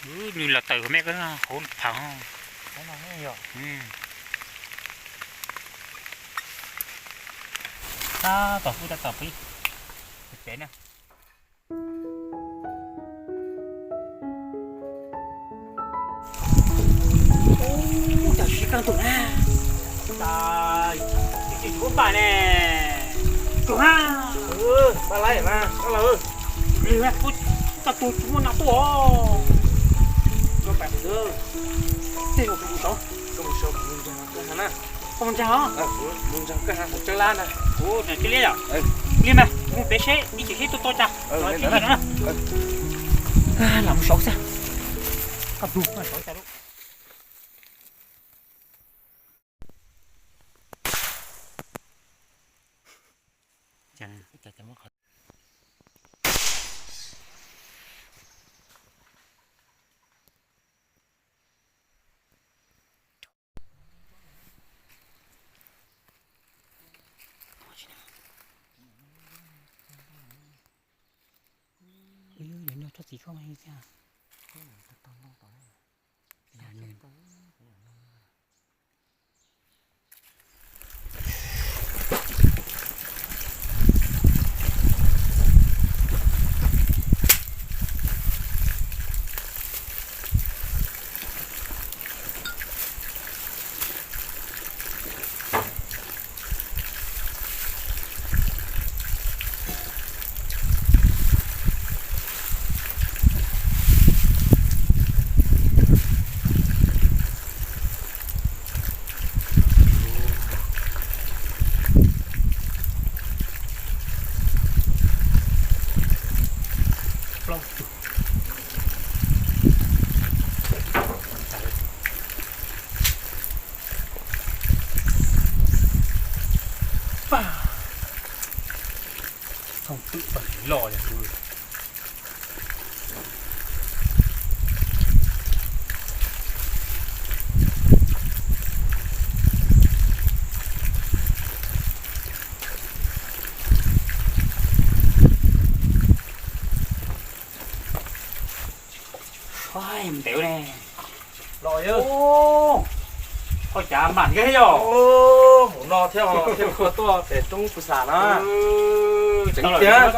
Nws los tawm me hauv pham. Tab tom pub tab tom pib pem na. Ub, cas sib qeej tus na. Tab sis tsis muaj npaj ne. Tus ha. Npaj laib mas koj laus. Kuv tsis muaj nas tuaj. Koj pab kuv, tej zaum kuv mus saud, koj mus saud kuv mus ntseeg koj na. Koj mus ntseeg os. Kuv mus ntseeg koj hauv tseeb lab na. Kuv tseem tsis liab yom. Liab mas kuv mus pem seb ib chim seb tuaj tau cas. Los mus saud xwb. Koj mus saud cas lub. Ub, yuav nyob tsob txiv koj thiab. Thooj twm pag loj li. Ntev ne. Los yog. Hoj cav mam thiab yog. Hauv no thiab thiab, koj tuaj pem roob Pus Xam na. Tseem tiag.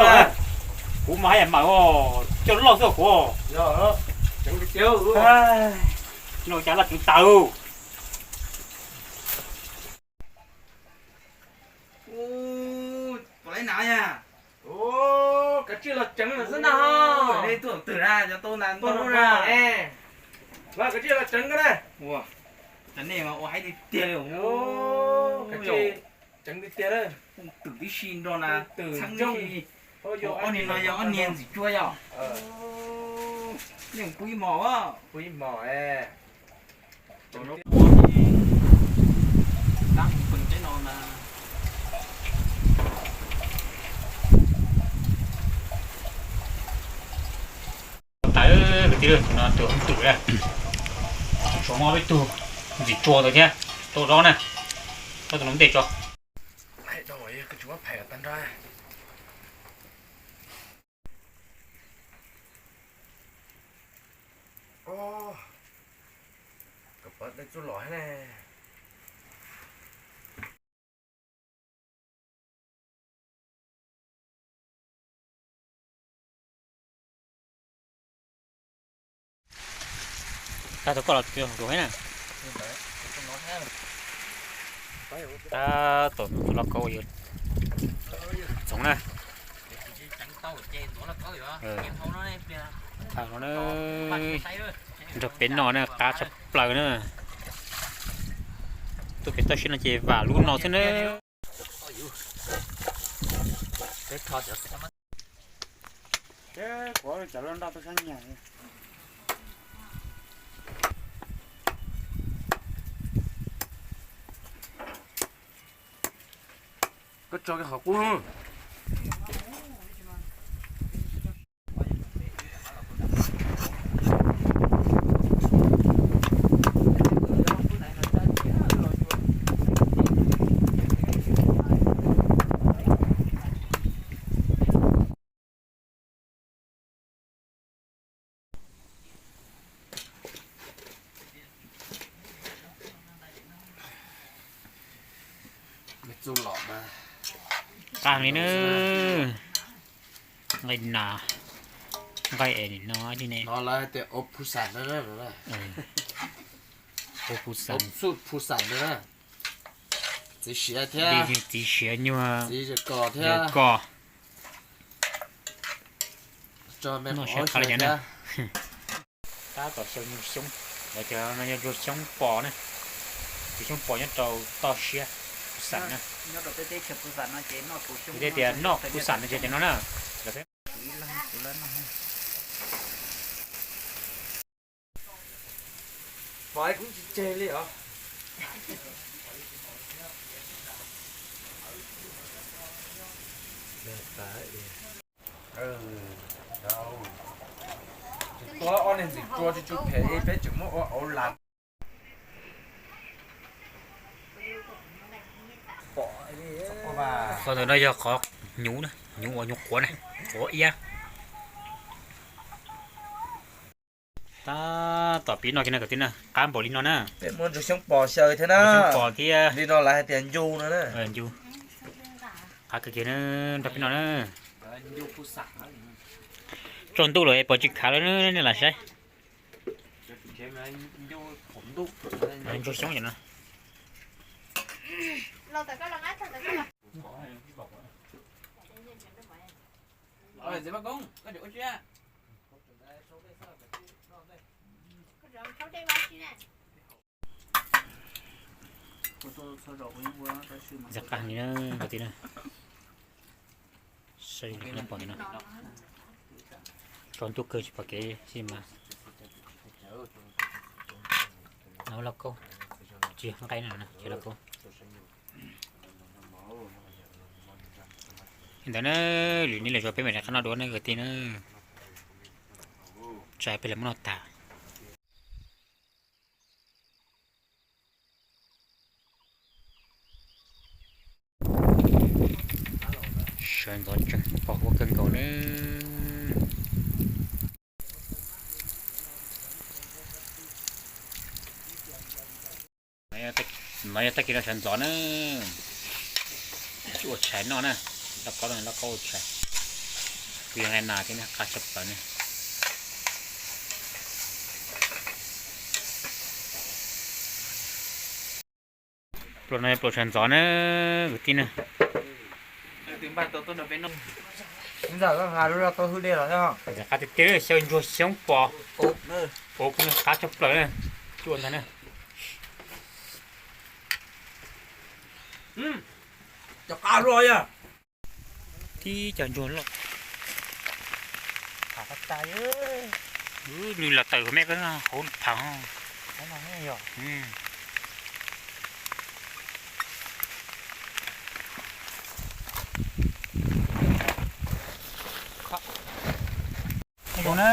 Kuv mas haj yam mam coj loj xwb kuv. Tseem tiag. No cas loj tseem tawv. Ub, puas laib na yom? Kav tsij los tseev lawm xwb ntag. Nej tuaj twg na, cov tau ntau na. Los kav tsij los tseev koj na. Ua, cov nej mas ua haib tiag tiag li. Kav tsij tseev tiag tiag na. Twm tib si nrog na, twm txheeb tib si. Ob niag no yog ob niag ntxim tsuag yom? Nej pub ib hmos, pub ib hmos. Tawv kwv tij, no tus hoob twm na, tsuas muaj peb tug ntxim tsuag ntawd thiab, tau dob na, dob tus no ntej tso. Koj pov dej txuj lom thiab ne. Tab tom koj los tus tus na. Tab tom tus los kauv yog txoov na. Thaum no nrog peb no na, qab tshaj plaws na. Tuaj pem toj siab no ces vam lub no xwb na. Koj tso kiag qhov qub. Qab li na. Nqaij nas, nqaij es nim no li ne. No lawv hais tias ua phu xam na. Ua phu xam, phu xam na. Txiv siav thiab, txiv siav nyuag, txiv kos thiab, kos. Noj siab qab li cas na. Tab tom xyaw nyuag xyoob, lawv tias no yog ntsuag xyoob pos na. Ntsuag xyoob pos nyob rau toj siab phu xam na. Kuv thiaj tias noj phu xam no ces cov no na. Pom kuv tsis tseg li os. Tsis tua ob niag ntxim tsua tsis tsw phem li, peb tseem muab ua auv las. Qhov ntawm no yog qhov hnyuv na, hnyuv uas hnyuv quav na, quav iab. Tab tom pib noj kiag no kwv tij na, qab npaum li no na. Peb muab ntsuag xyoob pos xyaw thiab na. Xyoob pos thiab. Li no lawv hais tias ncu no na. Ncu. Qab kawg kiag na, nrog peb noj na. Tsaus ntuj lawm es pom tsis khav lawm ne, nej lam saib. Ntsuag xyoob no. Ntxim qab li na, kwv tij na. Saib li pom no, tsaus ntuj kawg tsis pom kev xwb mas. No lauj kaub, tsis yog nqaij na, tsis lauj kaub. Li ntawd na, lwm hnub lwm zaus peb mam rov qab noj dua na kwv tij na. Tsam peb los muab noj tag. Sawv ntxov tseem pos huab kawg nkaus na. No yog tag kis no sawv ntxov na. Tsis ua tshais noj na. Lauj kaub, lauj kaub ua tshais. Kuv yog nqaij nas thiab na, qab tshaj plaws na. Pluas no pluas sawv ntxov na, kwv tij na. Ntxim qab tiag tiag, xyaw ntsuag xyoob pos. Ua qab tshaj plaws na. Tsis ua ntag na. Cov qab luaj yog. Tib cov ntsuag loj. Nws los tawm me hauv phaj. Zoo na,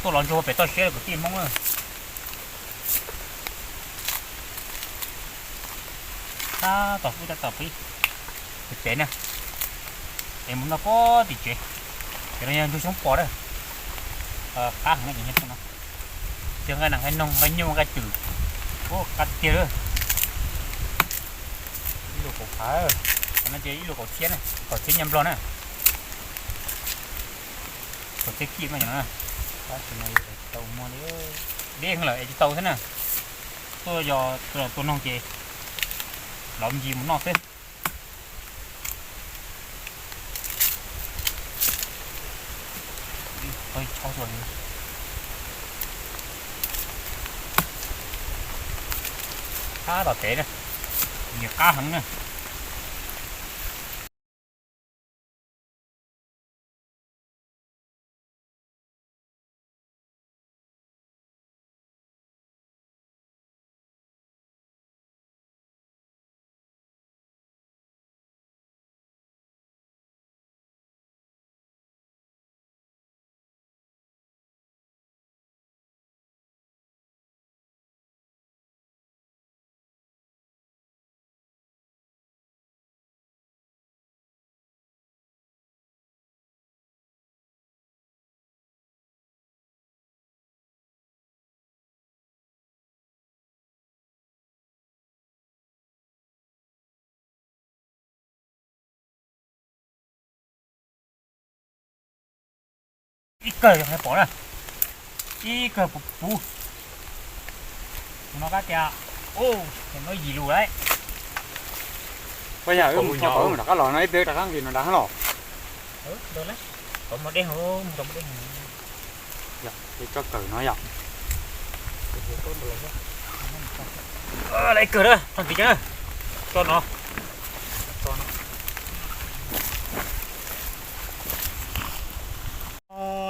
tuaj los ntsuag pem toj siab kwv tij Hmoob na. Tab tom pib tab tom pib, pem na, es mus noj puag tim tsev. Cov no yog ntsuag xyoob pos na, qab heev no. Cov nqaij nas nqaij noog nqaij nyuj nqaij twm, qab tiag tiag lawm. Ib lub kaum phav, no ces ib lub kaum txhiab na, kaum txhiab nyiaj nplog na. Kaum txhiab kib no, tab sis mas tsis tau muag li, deb heev lawm es tsis tau thiab na. Tuaj yog tua noog ces los ncig mus noj xwb. Qab tom tev na, nws qab heev na. Ib kawg yog pom na, ib kawg puv puv. Tus no kab tias, ub, ces muab yim lus lawm. Ua yam wb mus tso tau wb mus rov qab los no ib pliag rov qab nqis no nrad los. Yog, ces tso kawm no yom. Lawv ib kawg na, tag tiv cab na. Tso no.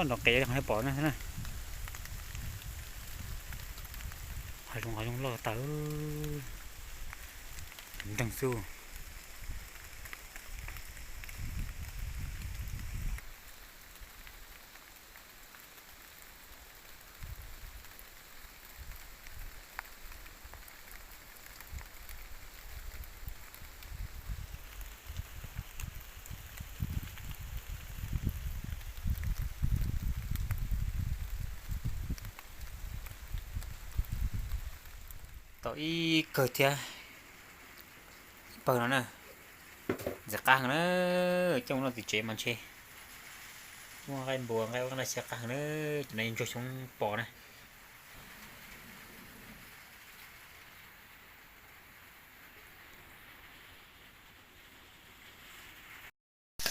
Nrov qis yog pom na. Hav zoov hav zoov loj tas. Tus nteeg xwb. Tau ib kawg thiab. Ib pawg no na. Ntxim qab heev na. Coj mus noj tim tsev mas ntshe muaj nqaij npua nqaij ua noj siab qab heev na. Cov no ntsuag xyoob pos na.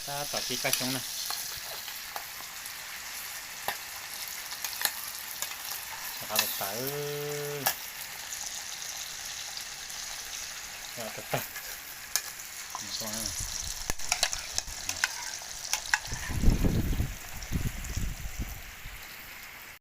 Tab tom ci kab xyoob na. Rov qab tawm tawm. Tawm tawm.